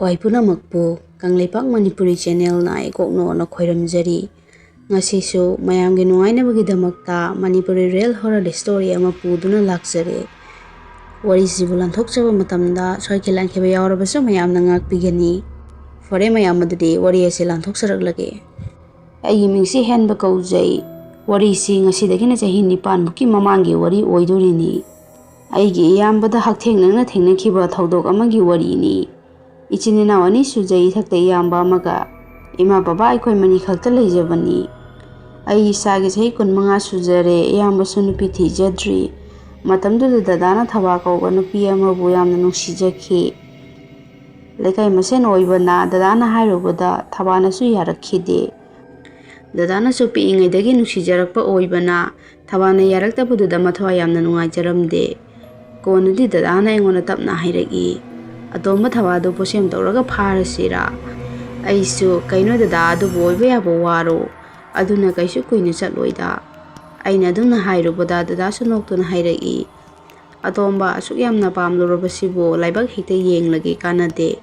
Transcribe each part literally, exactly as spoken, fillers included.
ꯈꯣꯏ ꯄꯨꯝꯅꯃꯛꯄꯨ ꯀꯪꯂꯩꯄꯥꯛ ꯃꯅꯤꯄꯨꯔꯤ ꯆꯦꯅꯦꯜꯅ ꯏꯀꯣꯛꯅꯣꯅ ꯈꯣꯏꯔꯝꯖꯔꯤ꯫ ꯉꯁꯤꯁꯨ ꯃꯌꯥꯝꯒꯤ ꯅꯨꯡꯉꯥꯏꯅꯕꯒꯤꯗꯃꯛꯇ ꯃꯅꯤꯄꯨꯔꯤ ꯔꯤꯌꯦꯜ ꯍꯣꯔꯔ ꯁ꯭ꯇꯣꯔꯤ ꯑꯃ ꯄꯨꯗꯨꯅ ꯂꯥꯛꯆꯔꯦ꯫ ꯋꯥꯔꯤꯁꯤꯕꯨ ꯂꯥꯟꯊꯣꯛꯆꯕ ꯃꯇꯝꯗ ꯁꯣꯏꯈꯤ ꯂꯥꯟꯈꯤꯕ ꯌꯥꯎꯔꯕꯁꯨ ꯃꯌꯥꯝꯅ ꯉꯥꯛꯄꯤꯒꯅꯤ꯫ ꯐꯔꯦ ꯃꯌꯥꯝ, ꯑꯗꯨꯗꯤ ꯋꯥꯔꯤ ꯑꯁꯤ ꯂꯥꯟꯊꯣꯛꯆꯔꯛꯂꯒꯦ꯫ ꯑꯩꯒꯤ ꯃꯤꯡꯁꯤ ꯍꯦꯟꯕ ꯀꯧꯖꯩ꯫ ꯋꯥꯔꯤꯁꯤ ꯉꯁꯤꯗꯒꯤꯅ ꯆꯍꯤ ꯅꯤꯄꯥꯟꯃꯨꯛꯀꯤ ꯃꯃꯥꯡꯒꯤ ꯋꯥꯔꯤ ꯑꯣꯏꯗꯣꯔꯤꯅꯤ꯫ ꯑꯩꯒꯤ ꯏꯌꯥꯝꯕꯗ ꯍꯛꯊꯦꯡꯅꯅ ꯊꯦꯡꯅꯈꯤꯕ ꯊꯧꯗꯣꯛ ꯑꯃꯒꯤ ꯋꯥꯔꯤꯅꯤ꯫ ꯏꯆꯤꯟ ꯏꯅꯥꯎ ꯑꯅꯤ ꯁꯨꯖꯩ, ꯏꯊꯛꯇ ꯏꯌꯥꯝꯕ ꯑꯃꯒ꯫ ꯏꯃꯥ ꯕꯕꯥ ꯑꯩꯈꯣꯏ ꯃꯔꯤ ꯈꯛꯇ ꯂꯩꯖꯕꯅꯤ꯫ ꯑꯩ ꯏꯁꯥꯒꯤ ꯆꯍꯤ ꯀꯨꯟꯃꯉꯥ ꯁꯨꯖꯔꯦ, ꯏꯌꯥꯝꯕꯁꯨ ꯅꯨꯄꯤ ꯊꯤꯖꯗ꯭ꯔꯤ꯫ ꯃꯇꯝꯗꯨꯗ ꯗꯗꯥꯅ ꯊꯕꯥ ꯀꯧꯕ ꯅꯨꯄꯤ ꯑꯃꯕꯨ ꯌꯥꯝꯅ ꯅꯨꯡꯁꯤꯖꯈꯤ꯫ ꯂꯩꯀꯥꯏ ꯃꯁꯦꯟ ꯑꯣꯏꯕꯅ ꯗꯗꯥꯅ ꯍꯥꯏꯔꯨꯕꯗ ꯊꯕꯥꯅꯁꯨ ꯌꯥꯔꯛꯈꯤꯗꯦ꯫ ꯗꯗꯥꯅꯁꯨ ꯄꯤꯛꯏꯉꯩꯗꯒꯤ ꯅꯨꯡꯁꯤꯖꯔꯛꯄ ꯑꯣꯏꯕꯅ ꯊꯕꯥꯅ ꯌꯥꯔꯛꯇꯕꯗꯨꯗ ꯃꯊ꯭ꯋꯥꯏ ꯌꯥꯝꯅ ꯅꯨꯡꯉꯥꯏꯖꯔꯝꯗꯦ꯫ ꯀꯣꯟꯅꯗꯤ ꯗꯗꯥꯅ ꯑꯩꯉꯣꯟꯗ ꯇꯞꯅ ꯍꯥꯏꯔꯛꯏ, "ꯑꯇꯣꯝꯕ ꯊꯕꯥꯗꯨ ꯄꯣꯠꯁꯦꯝ ꯇꯧꯔꯒ ꯐꯥꯔꯁꯤꯔꯥ?" ꯑꯩꯁꯨ, "ꯀꯩꯅꯣ ꯗꯗꯥ, ꯑꯗꯨꯕꯨ ꯑꯣꯏꯕ ꯌꯥꯕ ꯋꯥꯔꯣ? ꯑꯗꯨꯅ ꯀꯩꯁꯨ ꯀꯨꯏꯅ ꯆꯠꯂꯣꯏꯗ"꯫ ꯑꯩꯅ ꯑꯗꯨꯝꯅ ꯍꯥꯏꯔꯨꯕꯗ ꯗꯗꯥꯁꯨ ꯅꯣꯛꯇꯨꯅ ꯍꯥꯏꯔꯛꯏ, "ꯑꯇꯣꯝꯕ, ꯑꯁꯨꯛ ꯌꯥꯝꯅ ꯄꯥꯝꯂꯨꯔꯕꯁꯤꯕꯨ ꯂꯥꯏꯕꯛ ꯍꯦꯛꯇ ꯌꯦꯡꯂꯒꯦ ꯀꯥꯟꯅꯗꯦ꯫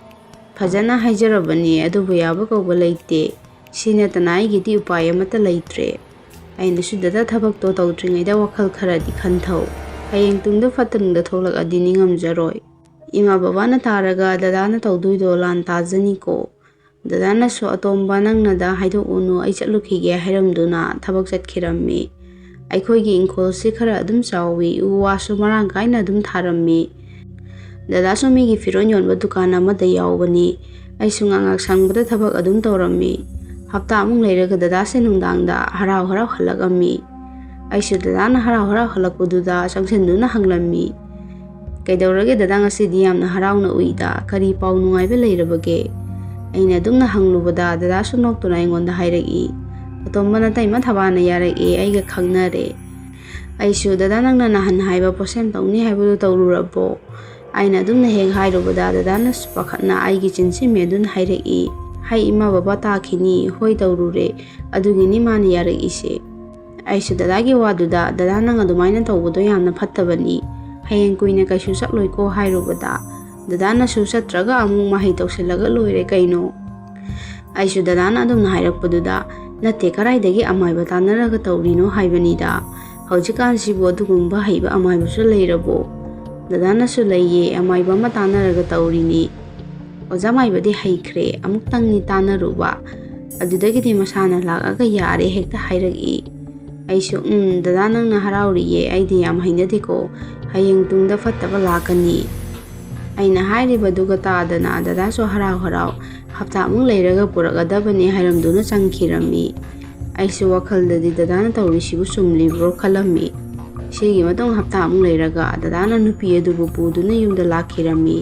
ꯐꯖꯅ ꯍꯥꯏꯖꯔꯕꯅꯤ, ꯑꯗꯨꯕꯨ ꯌꯥꯕ ꯀꯧꯕ ꯂꯩꯇꯦ꯫ ꯁꯤ ꯅꯠꯇꯅ ꯑꯩꯒꯤꯗꯤ ꯎꯄꯥꯏ ꯑꯃꯠꯇ ꯂꯩꯇ꯭ꯔꯦ"꯫ ꯑꯩꯅꯁꯨ, "ꯗꯗꯥ, ꯊꯕꯛꯇꯣ ꯇꯧꯗ꯭ꯔꯤꯉꯩꯗ ꯋꯥꯈꯜ ꯈꯔꯗꯤ ꯈꯟꯊꯧ꯫ ꯍꯌꯦꯡ ꯇꯨꯡꯗ ꯐꯠꯇ ꯅꯨꯡꯗ ꯊꯣꯛꯂꯛꯑꯗꯤ ꯅꯤꯡꯉꯝꯖꯔꯣꯏ꯫ ꯏꯃꯥ ꯕꯕꯥꯅ ꯇꯥꯔꯒ ꯗꯗꯥꯅ ꯇꯧꯗꯣꯏꯗꯣ ꯂꯥꯟ ꯇꯥꯖꯅꯤꯀꯣ"꯫ ꯗꯗꯥꯅꯁꯨ, "ꯑꯇꯣꯝꯕ, ꯅꯪꯅꯗ ꯍꯥꯏꯗꯣꯛꯎꯅꯨ, ꯑꯩ ꯆꯠꯂꯨꯈꯤꯒꯦ" ꯍꯥꯏꯔꯝꯗꯨꯅ ꯊꯕꯛ ꯆꯠꯈꯤꯔꯝꯃꯤ꯫ ꯑꯩꯈꯣꯏꯒꯤ ꯏꯪꯈꯣꯜꯁꯤ ꯈꯔ ꯑꯗꯨꯝ ꯆꯥꯎꯏ, ꯎ ꯋꯥꯁꯨ ꯃꯔꯥꯡ ꯀꯥꯏꯅ ꯑꯗꯨꯝ ꯊꯥꯔꯝꯃꯤ꯫ ꯗꯗꯥꯁꯨ ꯃꯤꯒꯤ ꯐꯤꯔꯣꯜ ꯌꯣꯟꯕ ꯗꯨꯀꯥꯟ ꯑꯃꯗ ꯌꯥꯎꯕꯅꯤ꯫ ꯑꯩꯁꯨ ꯉꯥꯏꯍꯥꯛ ꯁꯪꯕꯗ ꯊꯕꯛ ꯑꯗꯨꯝ ꯇꯧꯔꯝꯃꯤ꯫ ꯍꯞꯇꯥꯃꯨꯛ ꯂꯩꯔꯒ ꯗꯗꯥꯁꯦ ꯅꯨꯡꯗꯥꯡꯗ ꯍꯔꯥꯎ ꯍꯔꯥꯎ ꯍꯜꯂꯛꯑꯝꯃꯤ꯫ ꯑꯩꯁꯨ ꯗꯗꯥꯅ ꯍꯔꯥꯎ ꯍꯔꯥꯎ ꯍꯜꯂꯛꯄꯗꯨꯗ ꯆꯪꯁꯤꯟꯗꯨꯅ ꯍꯪꯂꯝꯃꯤ, "ꯀꯩꯗꯧꯔꯒꯦ ꯗꯗꯥ, ꯉꯁꯤꯗꯤ ꯌꯥꯝꯅ ꯍꯔꯥꯎꯅ ꯎꯏꯗ? ꯀꯔꯤ ꯄꯥꯎ ꯅꯨꯡꯉꯥꯏꯕ ꯂꯩꯔꯕꯒꯦ?" ꯑꯩꯅ ꯑꯗꯨꯝꯅ ꯍꯪꯂꯨꯕꯗ ꯗꯗꯥꯁꯨ ꯅꯣꯛꯇꯨꯅ ꯑꯩꯉꯣꯟꯗ ꯍꯥꯏꯔꯛꯏ, "ꯑꯇꯣꯝꯕ, ꯅꯇꯩꯃ ꯊꯕꯥꯅ ꯌꯥꯔꯛꯑꯦ, ꯑꯩꯒ ꯈꯪꯅꯔꯦ"꯫ ꯑꯩꯁꯨ, "ꯗꯗꯥ, ꯅꯪꯅ ꯅꯍꯥꯟ ꯍꯥꯏꯕ ꯄꯣꯠꯁꯦꯝ ꯇꯧꯅꯤ ꯍꯥꯏꯕꯗꯨ ꯇꯧꯔꯨꯔꯕꯣ?" ꯑꯩꯅ ꯑꯗꯨꯝꯅ ꯍꯦꯛ ꯍꯥꯏꯔꯨꯕꯗ ꯗꯗꯥꯅꯁꯨ ꯄꯥꯈꯠꯅ ꯑꯩꯒꯤ ꯆꯤꯟꯁꯤ ꯃꯦꯗꯨꯅ ꯍꯥꯏꯔꯛꯏ, "ꯍꯩ, ꯏꯃꯥ ꯕꯕꯥ ꯇꯥꯈꯤꯅꯤ, ꯍꯣꯏ ꯇꯧꯔꯨꯔꯦ, ꯑꯗꯨꯒꯤꯅꯤ ꯃꯥꯅ ꯌꯥꯔꯛꯏꯁꯦ"꯫ ꯑꯩꯁꯨ ꯗꯗꯥꯒꯤ ꯋꯥꯗꯨꯗ, "ꯗꯗꯥ, ꯅꯪ ꯑꯗꯨꯃꯥꯏꯅ ꯇꯧꯕꯗꯣ ꯌꯥꯝꯅ ꯐꯠꯇꯕꯅꯤ, ꯍꯌꯦꯡ ꯀꯨꯏꯅ ꯀꯩꯁꯨ ꯆꯠꯂꯣꯏꯀꯣ" ꯍꯥꯏꯔꯨꯕꯗ ꯗꯗꯥꯅꯁꯨ ꯆꯠꯇ꯭ꯔꯒ ꯑꯃꯨꯛ ꯃꯍꯩ ꯇꯧꯁꯤꯜꯂꯒ ꯂꯣꯏꯔꯦ ꯀꯩꯅꯣ꯫ ꯑꯩꯁꯨ ꯗꯗꯥꯅ ꯑꯗꯨꯝꯅ ꯍꯥꯏꯔꯛꯄꯗꯨꯗ, "ꯅꯠꯇꯦ, ꯀꯗꯥꯏꯗꯒꯤ ꯑꯃꯥꯏꯕ ꯇꯥꯟꯅꯔꯒ ꯇꯧꯔꯤꯅꯣ ꯍꯥꯏꯕꯅꯤꯗ꯫ ꯍꯧꯖꯤꯛꯀꯥꯟꯁꯤꯕꯨ ꯑꯗꯨꯒꯨꯝꯕ ꯍꯩꯕ ꯑꯃꯥꯏꯕꯁꯨ ꯂꯩꯔꯕꯣ?" "ꯗꯗꯥꯅꯁꯨ ꯂꯩꯌꯦ, ꯑꯃꯥꯏꯕ ꯑꯃ ꯇꯥꯟꯅꯔꯒ ꯇꯧꯔꯤꯅꯤ꯫ ꯑꯣꯖꯥ ꯃꯥꯏꯕꯗꯤ ꯍꯩꯈ꯭ꯔꯦ, ꯑꯃꯨꯛꯇꯪꯅꯤ ꯇꯥꯟꯅꯔꯨꯕ꯫ ꯑꯗꯨꯗꯒꯤꯗꯤ ꯃꯁꯥꯅ ꯂꯥꯛꯑꯒ ꯌꯥꯔꯦ ꯍꯦꯛꯇ ꯍꯥꯏꯔꯛꯏ꯫" ꯑꯩꯁꯨ, "ꯎꯝ, ꯗꯗꯥ ꯅꯪꯅ ꯍꯔꯥꯎꯔꯤꯌꯦ, ꯑꯩꯗꯤ ꯌꯥꯝ ꯍꯩꯅꯗꯦꯀꯣ꯫ ꯍꯌꯦꯡ ꯇꯨꯡꯗ ꯐꯠꯇꯕ ꯂꯥꯛꯀꯅꯤ꯫" ꯑꯩꯅ ꯍꯥꯏꯔꯤꯕꯗꯨꯒ ꯇꯥꯗꯅ ꯗꯗꯥꯁꯨ ꯍꯔꯥꯎ ꯍꯔꯥꯎ ꯍꯞꯇꯥꯃꯨꯛ ꯂꯩꯔꯒ ꯄꯨꯔꯛꯀꯗꯕꯅꯤ ꯍꯥꯏꯔꯝꯗꯨꯅ ꯆꯪꯈꯤꯔꯝꯃꯤ꯫ ꯑꯩꯁꯨ ꯋꯥꯈꯜꯗꯗꯤ ꯗꯗꯥꯅ ꯇꯧꯔꯤꯁꯤꯕꯨ ꯆꯨꯝꯂꯤꯕ꯭ꯔꯣ ꯈꯜꯂꯝꯃꯤ꯫ ꯁꯤꯒꯤ ꯃꯇꯨꯡ ꯍꯞꯇꯥꯃꯨꯛ ꯂꯩꯔꯒ ꯗꯗꯥꯅ ꯅꯨꯄꯤ ꯑꯗꯨꯕꯨ ꯄꯨꯗꯨꯅ ꯌꯨꯝꯗ ꯂꯥꯛꯈꯤꯔꯝꯃꯤ꯫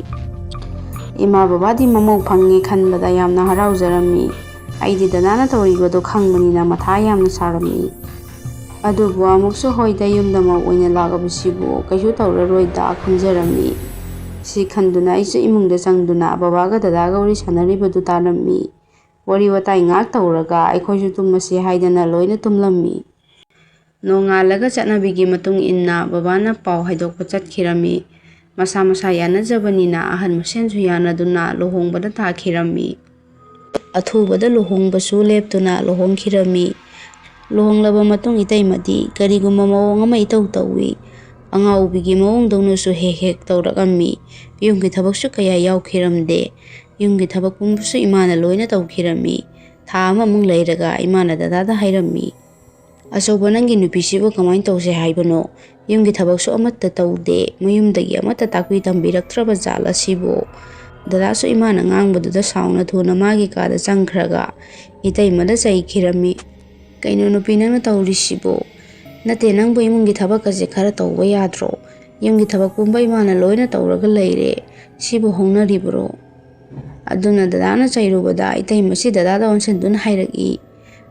ꯏꯃꯥ ꯕꯕꯥꯗꯤ ꯃꯃꯧ ꯐꯪꯉꯦ ꯈꯟꯕꯗ ꯌꯥꯝꯅ ꯍꯔꯥꯎꯖꯔꯝꯃꯤ꯫ ꯑꯩꯗꯤ ꯗꯗꯥꯅ ꯇꯧꯔꯤꯕꯗꯣ ꯈꯪꯕꯅꯤꯅ ꯃꯊꯥ ꯌꯥꯝꯅ ꯁꯥꯔꯝꯃꯤ꯫ ꯑꯗꯨꯕꯨ ꯑꯃꯨꯛꯁꯨ ꯍꯣꯏꯗ ꯌꯨꯝꯗ ꯃꯧ ꯑꯣꯏꯅ ꯂꯥꯛꯂꯕꯁꯤꯕꯨ ꯀꯩꯁꯨ ꯇꯧꯔꯔꯣꯏꯗ ꯈꯟꯖꯔꯝꯃꯤ꯫ ꯁꯤ ꯈꯟꯗꯨꯅ ꯑꯩꯁꯨ ꯏꯃꯨꯡꯗ ꯆꯪꯗꯨꯅ ꯕꯕꯥꯒ ꯗꯗꯥꯒ ꯋꯥꯔꯤ ꯁꯥꯟꯅꯔꯤꯕꯗꯨ ꯇꯥꯔꯝꯃꯤ꯫ ꯋꯥꯔꯤ ꯋꯥꯇꯥꯏ ꯉꯥꯏꯍꯥꯛ ꯇꯧꯔꯒ ꯑꯩꯈꯣꯏꯁꯨ ꯇꯨꯝꯃꯁꯤ ꯍꯥꯏꯗꯅ ꯂꯣꯏꯅ ꯇꯨꯝꯂꯝꯃꯤ꯫ ꯅꯣꯡꯉꯥꯜꯂꯒ ꯆꯠꯅꯕꯤꯒꯤ ꯃꯇꯨꯡ ꯏꯟꯅ ꯕꯕꯥꯅ ꯄꯥꯎ ꯍꯥꯏꯗꯣꯛꯄ ꯆꯠꯈꯤꯔꯝꯃꯤ꯫ ꯃꯁꯥ ꯃꯁꯥ ꯌꯥꯅꯖꯕꯅꯤꯅ ꯑꯍꯜ ꯃꯁꯦꯟꯁꯨ ꯌꯥꯅꯗꯨꯅ ꯂꯨꯍꯣꯡꯕꯗ ꯇꯥꯈꯤꯔꯝꯃꯤ꯫ ꯑꯊꯨꯕꯗ ꯂꯨꯍꯣꯡꯕꯁꯨ ꯂꯦꯞꯇꯨꯅ ꯂꯨꯍꯣꯡꯈꯤꯔꯝꯃꯤ꯫ ꯂꯨꯍꯣꯡꯂꯕ ꯃꯇꯨꯡ ꯏꯇꯩꯃꯗꯤ ꯀꯔꯤꯒꯨꯝꯕ ꯃꯑꯣꯡ ꯑꯃ ꯏꯇꯧ ꯇꯧꯏ꯫ ꯑꯉꯥꯎꯕꯤꯒꯤ ꯃꯑꯣꯡꯗꯧꯅꯁꯨ ꯍꯦꯛ ꯍꯦꯛ ꯇꯧꯔꯛꯂꯝꯃꯤ꯫ ꯌꯨꯝꯒꯤ ꯊꯕꯛꯁꯨ ꯀꯌꯥ ꯌꯥꯎꯈꯤꯔꯝꯗꯦ꯫ ꯌꯨꯝꯒꯤ ꯊꯕꯛ ꯄꯨꯝꯕꯁꯨ ꯏꯃꯥꯅ ꯂꯣꯏꯅ ꯇꯧꯈꯤꯔꯝꯃꯤ꯫ ꯊꯥ ꯑꯃꯃꯨꯛ ꯂꯩꯔꯒ ꯏꯃꯥꯅ ꯗꯗꯥꯗ ꯍꯥꯏꯔꯝꯃꯤ, "ꯑꯆꯧꯕ, ꯅꯪꯒꯤ ꯅꯨꯄꯤꯁꯤꯕꯨ ꯀꯃꯥꯏꯅ ꯇꯧꯁꯦ ꯍꯥꯏꯕꯅꯣ? ꯌꯨꯝꯒꯤ ꯊꯕꯛꯁꯨ ꯑꯃꯠꯇ ꯇꯧꯗꯦ, ꯃꯌꯨꯝꯗꯒꯤ ꯑꯃꯠꯇ ꯇꯥꯛꯄꯤ ꯇꯝꯕꯤꯔꯛꯇ꯭ꯔꯕ ꯖꯥꯠꯂ ꯁꯤꯕꯨ?" ꯗꯗꯥꯁꯨ ꯏꯃꯥꯅ ꯉꯥꯡꯕꯗꯨꯗ ꯁꯥꯎꯅ ꯊꯨꯅ ꯃꯥꯒꯤ ꯀꯥꯗ ꯆꯪꯈ꯭ꯔꯒ ꯏꯇꯩꯃꯗ ꯆꯩꯈꯤꯔꯝꯃꯤ꯫ "ꯀꯩꯅꯣ ꯅꯨꯄꯤ, ꯅꯪꯅ ꯇꯧꯔꯤꯁꯤꯕꯨ? ꯅꯠꯇꯦ, ꯅꯪꯕꯨ ꯏꯃꯨꯡꯒꯤ ꯊꯕꯛ ꯑꯁꯦ ꯈꯔ ꯇꯧꯕ ꯌꯥꯗ꯭ꯔꯣ? ꯌꯨꯝꯒꯤ ꯊꯕꯛ ꯄꯨꯝꯕ ꯏꯃꯥꯅ ꯂꯣꯏꯅ ꯇꯧꯔꯒ ꯂꯩꯔꯦ꯫ ꯁꯤꯕꯨ ꯍꯧꯅꯔꯤꯕ꯭ꯔꯣ?" ꯑꯗꯨꯅ ꯗꯗꯥꯅ ꯆꯩꯔꯨꯕꯗ ꯏꯇꯩꯃꯁꯤ ꯗꯗꯥꯗ ꯑꯣꯟꯁꯤꯟꯗꯨꯅ ꯍꯥꯏꯔꯛꯏ,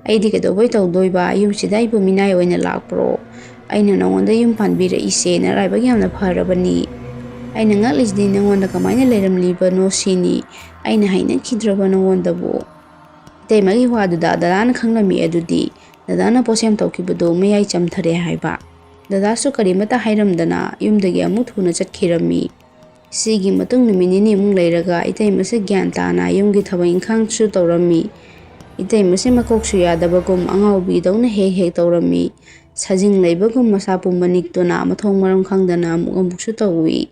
"ꯑꯩꯗꯤ ꯀꯩꯗꯧꯕꯩ ꯇꯧꯗꯣꯏꯕ? ꯌꯨꯝꯁꯤꯗ ꯑꯩꯕꯨ ꯃꯤꯅꯥꯏ ꯑꯣꯏꯅ ꯂꯥꯛꯄ꯭ꯔꯣ? ꯑꯩꯅ ꯅꯉꯣꯟꯗ ꯌꯨꯝ ꯄꯥꯟꯕꯤꯔꯛꯏꯁꯦ ꯅꯔꯥꯏꯕꯛ ꯌꯥꯝꯅ ꯐꯔꯕꯅꯤ꯫ ꯑꯩꯅ ꯉꯛꯂꯤꯁꯤꯗꯤ ꯅꯉꯣꯟꯗ ꯀꯃꯥꯏꯅ ꯂꯩꯔꯝꯂꯤꯕꯅꯣ ꯁꯤꯅꯤ꯫ ꯑꯩꯅ ꯍꯩꯅꯈꯤꯗ꯭ꯔꯕ ꯅꯉꯣꯟꯗꯕꯨ?" ꯏꯇꯩꯃꯒꯤ ꯋꯥꯗꯨꯗ ꯗꯗꯥꯅ ꯈꯪꯂꯝꯃꯤ ꯑꯗꯨꯗꯤ ꯗꯗꯥꯅ ꯄꯣꯠꯁꯦꯝ ꯇꯧꯈꯤꯕꯗꯨ ꯃꯌꯥꯏ ꯆꯝꯊꯔꯦ ꯍꯥꯏꯕ꯫ ꯗꯗꯥꯁꯨ ꯀꯔꯤꯃꯠꯇ ꯍꯥꯏꯔꯝꯗꯅ ꯌꯨꯝꯗꯒꯤ ꯑꯃꯨꯛ ꯊꯨꯅ ꯆꯠꯈꯤꯔꯝꯃꯤ꯫ ꯁꯤꯒꯤ ꯃꯇꯨꯡ ꯅꯨꯃꯤꯠ ꯅꯤꯅꯤꯃꯨꯛ ꯂꯩꯔꯒ ꯏꯇꯩꯃꯁꯦ ꯒ꯭ꯌꯥꯟ ꯇꯥꯅ ꯌꯨꯝꯒꯤ ꯊꯕꯛ ꯏꯪꯈꯥꯡꯁꯨ ꯇꯧꯔꯝꯃꯤ꯫ ꯏꯇꯩꯃꯁꯦ ꯃꯀꯣꯛꯁꯨ ꯌꯥꯗꯕꯒꯨꯝ ꯑꯉꯥꯎꯕꯤꯗꯧꯅ ꯍꯦꯛ ꯍꯦꯛ ꯇꯧꯔꯝꯃꯤ꯫ ꯁꯥꯖꯤꯡ ꯂꯩꯕꯒꯨꯝ ꯃꯁꯥ ꯄꯨꯝꯕ ꯅꯤꯛꯇꯨꯅ ꯃꯊꯣꯡ ꯃꯔꯝ ꯈꯪꯗꯅ ꯑꯃꯨꯛ ꯑꯃꯨꯛꯁꯨ ꯇꯧꯏ꯫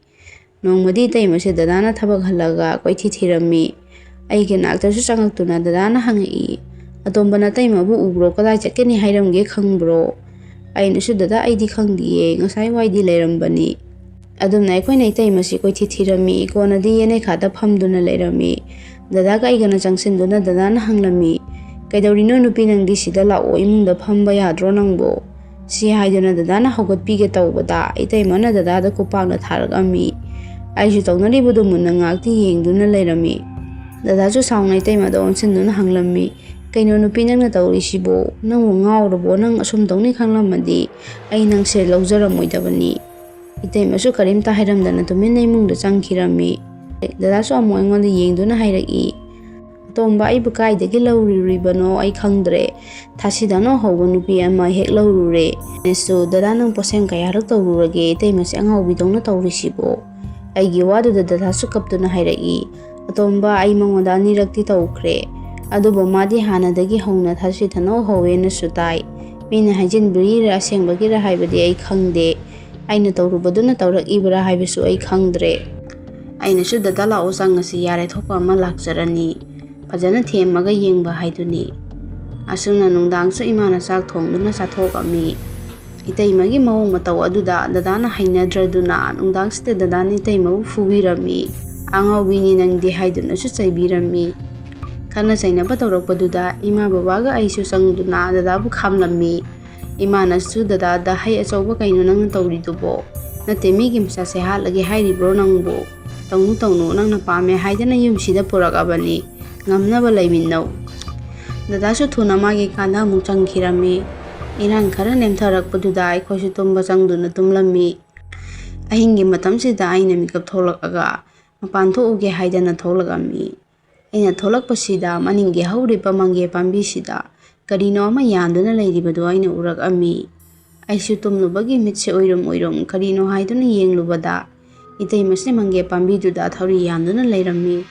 ꯅꯣꯡꯃꯗꯤ ꯏꯇꯩꯃꯁꯦ ꯗꯗꯥꯅ ꯊꯕꯛ ꯍꯜꯂꯒ ꯀꯣꯏꯊꯤ ꯊꯤꯔꯝꯃꯤ꯫ ꯑꯩꯒꯤ ꯅꯥꯛꯇꯁꯨ ꯆꯪꯉꯛꯇꯨꯅ ꯗꯗꯥꯅ ꯍꯪꯉꯛꯏ, "ꯑꯇꯣꯝꯕ, ꯅꯇꯩꯃꯕꯨ ꯎꯕ꯭ꯔꯣ? ꯀꯗꯥꯏ ꯆꯠꯀꯅꯤ ꯍꯥꯏꯔꯝꯒꯦ, ꯈꯪꯕ꯭ꯔꯣ?" ꯑꯩꯅꯁꯨ, "ꯗꯗꯥ, ꯑꯩꯗꯤ ꯈꯪꯗꯤꯌꯦ, ꯉꯁꯥꯏ ꯋꯥꯏꯗꯤ ꯂꯩꯔꯝꯕꯅꯤ"꯫ ꯑꯗꯨꯝꯅ ꯑꯩꯈꯣꯏꯅ ꯏꯇꯩꯃꯁꯤ ꯀꯣꯏꯊꯤ ꯊꯤꯔꯝꯃꯤ꯫ ꯀꯣꯟꯅꯗꯤ ꯌꯦꯅꯩꯈꯥꯗ ꯐꯝꯗꯨꯅ ꯂꯩꯔꯝꯃꯤ꯫ ꯗꯗꯥꯒ ꯑꯩꯒꯅ ꯆꯪꯁꯤꯟꯗꯨꯅ ꯗꯗꯥꯅ ꯍꯪꯂꯝꯃꯤ, "ꯀꯩꯗꯧꯔꯤꯅꯣ ꯅꯨꯄꯤ ꯅꯪꯗꯤ? ꯁꯤꯗ ꯂꯥꯛꯑꯣ, ꯏꯃꯨꯡꯗ ꯐꯝꯕ ꯌꯥꯗ꯭ꯔꯣ ꯅꯪꯕꯨ?" ꯁꯤ ꯍꯥꯏꯗꯨꯅ ꯗꯗꯥꯅ ꯍꯧꯒꯠꯄꯤꯒꯦ ꯇꯧꯕꯗ ꯏꯇꯩꯃꯅ ꯗꯗꯥꯗ ꯈꯨꯄꯥꯛꯅ ꯊꯥꯔꯛꯑꯝꯃꯤ꯫ ꯑꯩꯁꯨ ꯇꯧꯅꯔꯤꯕꯗꯨ ꯃꯨꯟꯅ ꯉꯥꯛꯇꯤ ꯌꯦꯡꯗꯨꯅ ꯂꯩꯔꯝꯃꯤ꯫ ꯗꯗꯥꯁꯨ ꯁꯥꯎꯅ ꯏꯇꯩꯃꯗ ꯑꯣꯟꯁꯤꯟꯗꯨꯅ ꯍꯪꯂꯝꯃꯤ, "ꯀꯩꯅꯣ ꯅꯨꯄꯤ ꯅꯪꯅ ꯇꯧꯔꯤꯁꯤꯕꯣ? ꯅꯪꯕꯨ ꯉꯥꯎꯔꯕꯣ? ꯅꯪ ꯑꯁꯨꯝ ꯇꯧꯅꯤ ꯈꯪꯂꯝꯃꯗꯤ ꯑꯩ ꯅꯪꯁꯦ ꯂꯧꯖꯔꯝꯃꯣꯏꯗꯕꯅꯤ"꯫ ꯏꯇꯩꯃꯁꯨ ꯀꯔꯤꯝꯇ ꯍꯥꯏꯔꯝꯗꯅ ꯇꯨꯃꯤꯟꯅ ꯏꯃꯨꯡꯗ ꯆꯪꯈꯤꯔꯝꯃꯤ꯫ ꯗꯗꯥꯁꯨ ꯑꯃꯨꯛ ꯑꯩꯉꯣꯟꯗ ꯌꯦꯡꯗꯨꯅ ꯍꯥꯏꯔꯛꯏ, "ꯑꯇꯣꯝꯕ, ꯑꯩꯕꯨ ꯀꯥꯏꯗꯒꯤ ꯂꯧꯔꯨꯔꯤꯕꯅꯣ ꯑꯩ ꯈꯪꯗ꯭ꯔꯦ꯫ ꯊꯥꯁꯤꯗꯅꯧ ꯍꯧꯕ ꯅꯨꯄꯤ ꯑꯃ ꯍꯦꯛ ꯂꯧꯔꯨꯔꯦ꯫ ꯑꯩꯅꯁꯨ, 'ꯗꯗꯥ, ꯅꯪ ꯄꯣꯠꯁꯦꯝ ꯀꯌꯥꯔꯛ ꯇꯧꯔꯨꯔꯒꯦ? ꯏꯇꯩꯃꯁꯦ ꯑꯉꯥꯎꯕꯤꯗꯧꯅ ꯇꯧꯔꯤꯁꯤꯕꯣ?' ꯑꯩꯒꯤ ꯋꯥꯗꯨꯗ ꯗꯗꯥꯁꯨ ꯀꯞꯇꯨꯅ ꯍꯥꯏꯔꯛꯏ, "ꯑꯇꯣꯝꯕ, ꯑꯩ ꯃꯉꯣꯟꯗ ꯑꯅꯤꯔꯛꯇꯤ ꯇꯧꯈ꯭ꯔꯦ꯫ ꯑꯗꯨꯕꯨ ꯃꯥꯗꯤ ꯍꯥꯟꯅꯗꯒꯤ ꯍꯧꯅ ꯊꯥꯁꯤꯗꯅꯧ ꯍꯧꯋꯦꯅꯁꯨ ꯇꯥꯏ꯫ ꯃꯤꯅ ꯍꯥꯏꯖꯤꯟꯕꯤꯔꯤꯔ ꯑꯁꯦꯡꯕꯒꯤꯔ ꯍꯥꯏꯕꯗꯤ ꯑꯩ ꯈꯪꯗꯦ꯫ ꯑꯩꯅ ꯇꯧꯔꯨꯕꯗꯨꯅ ꯇꯧꯔꯛꯏꯕꯔꯥ ꯍꯥꯏꯕꯁꯨ ꯑꯩ ꯈꯪꯗ꯭ꯔꯦ꯫ ꯑꯩꯅꯁꯨ 'ꯗꯗꯥ, ꯂꯥꯛꯑꯣ, ꯆꯪꯉꯁꯤ, ꯌꯥꯔꯦ, ꯊꯣꯛꯄ ꯑꯃ ꯂꯥꯛꯆꯔꯅꯤ꯫ ꯐꯖꯅ ꯊꯦꯝꯃꯒ ꯌꯦꯡꯕ ꯍꯥꯏꯗꯨꯅꯤ.' ꯑꯁꯨꯝꯅ ꯅꯨꯡꯗꯥꯡꯁꯨ ꯏꯃꯥꯅ ꯆꯥꯛ ꯊꯣꯡꯗꯨꯅ ꯆꯥꯊꯣꯛꯑꯝꯃꯤ꯫ ꯏꯇꯩꯃꯒꯤ ꯃꯑꯣꯡ ꯃꯇꯧ ꯑꯗꯨꯗ ꯗꯗꯥꯅ ꯍꯩꯅꯗ꯭ꯔꯗꯨꯅ ꯅꯨꯡꯗꯥꯡꯁꯤꯗ ꯗꯗꯥꯅ ꯏꯇꯩꯃꯕꯨ ꯐꯨꯕꯤꯔꯝꯃꯤ꯫ "ꯑꯉꯥꯎꯕꯤꯅꯤ ꯅꯪꯗꯤ" ꯍꯥꯏꯗꯨꯅꯁꯨ ꯆꯩꯕꯤꯔꯝꯃꯤ꯫ ꯈꯠꯅ ꯆꯩꯅꯕ ꯇꯧꯔꯛꯄꯗꯨꯗ ꯏꯃꯥ ꯕꯕꯥꯒ ꯑꯩꯁꯨ ꯆꯪꯗꯨꯅ ꯗꯗꯥꯕꯨ ꯈꯥꯝꯂꯝꯃꯤ꯫ ꯏꯃꯥꯅꯁꯨ ꯗꯗꯥꯗ, "ꯍꯩ ꯑꯆꯧꯕ, ꯀꯩꯅꯣ ꯅꯪꯅ ꯇꯧꯔꯤꯗꯨꯕꯣ? ꯅꯠꯇꯦ, ꯃꯤꯒꯤ ꯃꯆꯥꯁꯦ ꯍꯥꯠꯂꯒꯦ ꯍꯥꯏꯔꯤꯕ꯭ꯔꯣ ꯅꯪꯕꯨ? ꯇꯧꯅꯨ, ꯇꯧꯅꯨ, ꯅꯪꯅ ꯄꯥꯝꯃꯦ ꯍꯥꯏꯗꯅ ꯌꯨꯝꯁꯤꯗ ꯄꯨꯔꯛꯑꯕꯅꯤ꯫ ꯉꯝꯅꯕ ꯂꯩꯃꯤꯟꯅꯧ"꯫ ꯗꯗꯥꯁꯨ ꯊꯨꯅ ꯃꯥꯒꯤ ꯀꯥꯗ ꯑꯃꯨꯛ ꯆꯪꯈꯤꯔꯝꯃꯤ꯫ ꯏꯔꯥꯡ ꯈꯔ ꯅꯦꯝꯊꯔꯛꯄꯗꯨꯗ ꯑꯩꯈꯣꯏꯁꯨ ꯇꯨꯝꯕ ꯆꯪꯗꯨꯅ ꯇꯨꯝꯂꯝꯃꯤ꯫ ꯑꯍꯤꯡꯒꯤ ꯃꯇꯝꯁꯤꯗ ꯑꯩꯅ ꯃꯤꯀꯞ ꯊꯣꯛꯂꯛꯑꯒ ꯃꯄꯥꯟ ꯊꯣꯛꯎꯒꯦ ꯍꯥꯏꯗꯅ ꯊꯣꯛꯂꯛꯑꯝꯃꯤ꯫ ꯑꯩꯅ ꯊꯣꯛꯂꯛꯄꯁꯤꯗ ꯃꯅꯤꯡꯒꯤ ꯍꯧꯔꯤꯕ ꯃꯪꯒꯦ ꯄꯥꯝꯕꯤꯁꯤꯗ ꯀꯔꯤꯅꯣ ꯑꯃ ꯌꯥꯟꯗꯨꯅ ꯂꯩꯔꯤꯕꯗꯨ ꯑꯩꯅ ꯎꯔꯛꯑꯝꯃꯤ꯫ ꯑꯩꯁꯨ ꯇꯨꯝꯂꯨꯕꯒꯤ ꯃꯤꯠꯁꯦ ꯎꯏꯔꯨꯝ ꯎꯏꯔꯨꯝ ꯀꯔꯤꯅꯣ ꯍꯥꯏꯗꯨꯅ ꯌꯦꯡꯂꯨꯕꯗ, ꯏꯇꯩꯃꯁꯤ ꯃꯪꯒꯦ ꯄꯥꯝꯕꯤꯗꯨꯗ ꯊꯧꯔꯤ ꯌꯥꯟꯗꯨꯅ ꯂꯩꯔꯝꯃꯤ꯫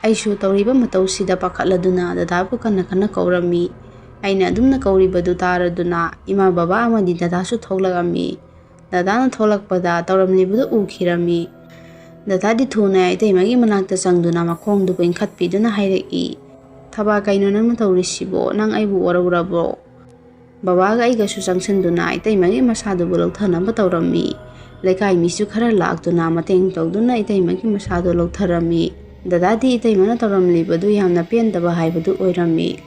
ꯑꯩꯁꯨ ꯇꯧꯔꯤꯕ ꯃꯇꯧꯁꯤꯗ ꯄꯥꯈꯠꯂꯗꯨꯅ ꯗꯗꯥꯕꯨ ꯀꯟꯅ ꯀꯟꯅ ꯀꯧꯔꯝꯃꯤ꯫ ꯑꯩꯅ ꯑꯗꯨꯝꯅ ꯀꯧꯔꯤꯕꯗꯨ ꯇꯥꯔꯗꯨꯅ ꯏꯃꯥ, ꯕꯕꯥ ꯑꯃꯗꯤ ꯗꯗꯥꯁꯨ ꯊꯣꯛꯂꯛꯑꯝꯃꯤ꯫ ꯗꯗꯥꯅ ꯊꯣꯛꯂꯛꯄꯗ ꯇꯧꯔꯝꯂꯤꯕꯗꯨ ꯎꯈꯤꯔꯝꯃꯤ꯫ ꯗꯗꯥꯗꯤ ꯊꯨꯅ ꯏꯇꯩꯃꯒꯤ ꯃꯅꯥꯛꯇ ꯆꯪꯗꯨꯅ ꯃꯈꯣꯡꯗꯨꯕꯨ ꯏꯟꯈꯠꯄꯤꯗꯨꯅ ꯍꯥꯏꯔꯛꯏ, "ꯊꯕꯥ, ꯀꯩꯅꯣ ꯅꯪꯅ ꯇꯧꯔꯤꯁꯤꯕꯣ? ꯅꯪ ꯑꯩꯕꯨ ꯋꯥꯔꯧꯔꯕ꯭ꯔꯣ?" ꯕꯕꯥꯒ ꯑꯩꯒꯁꯨ ꯆꯪꯁꯤꯟꯗꯨꯅ ꯏꯇꯩꯃꯒꯤ ꯃꯁꯥꯗꯨꯕꯨ ꯂꯧꯊꯅꯕ ꯇꯧꯔꯝꯃꯤ꯫ ꯂꯩꯀꯥꯏ ꯃꯤꯁꯨ ꯈꯔ ꯂꯥꯛꯇꯨꯅ ꯃꯇꯦꯡ ꯇꯧꯗꯨꯅ ꯏꯇꯩꯃꯒꯤ ꯃꯁꯥꯗꯨ ꯂꯧꯊꯔꯝꯃꯤ꯫ ꯗꯗꯥꯗꯤ ꯏꯇꯩꯃꯅ ꯇꯧꯔꯝꯂꯤꯕꯗꯨ ꯌꯥꯝꯅ ꯄꯦꯟꯗꯕ ꯍꯥꯏꯕꯗꯨ ꯑꯣꯏꯔꯝꯃꯤ꯫